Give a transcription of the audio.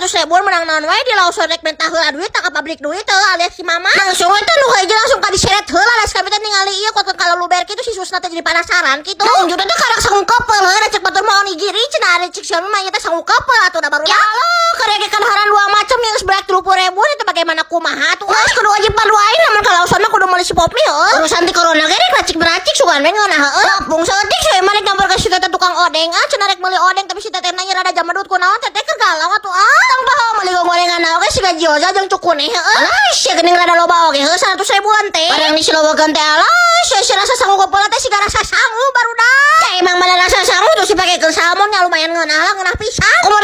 100 ribuan menang naon wae di Lawson, rek minta heula duit ka pabrik duit heuh alias si mama. Langsung we teh nu hiji langsung ka diseret heula lah kami teh ningali ieu kuat kalau luber kitu, si Susna teh jadi penasaran kitu. Nah, unjukna teh karak sangu kepel heuh, da cek batur mah onigiri cenah, ari cek si mah ieu teh sangu kepel atuh da baru. Ya Allah, karegekan haran dua macam yang seberat 30 ribu itu bagaimana, kumaha tuh? Geus kudu wajib paduain namun kalau Lawson mah kudu meuli si Popmi heuh. Urusan ti corona ge rek racik meracik sugan we ngeunah heuh. Lapung saeutik saya mah rek nyamper ka si teteh tukang odeng ah cenah, rek meuli odeng, tapi si teteh nanya rada jamadut, kunaon teteh keur galau atuh ah. Tong poho meuli gorengan oge siga gyoza jeung cukune heuh. Alah sia geuning rada loba oge heuh, 100 ribuan teh. Barang di silowokeun teh, alah sia si rasa sangu kepala teh siga rasa sangu, barudak. Ya emang mana rasa sangu tuh si pakekeun salmon nya lumayan ngeunah lah, ngeunah pisan. Komo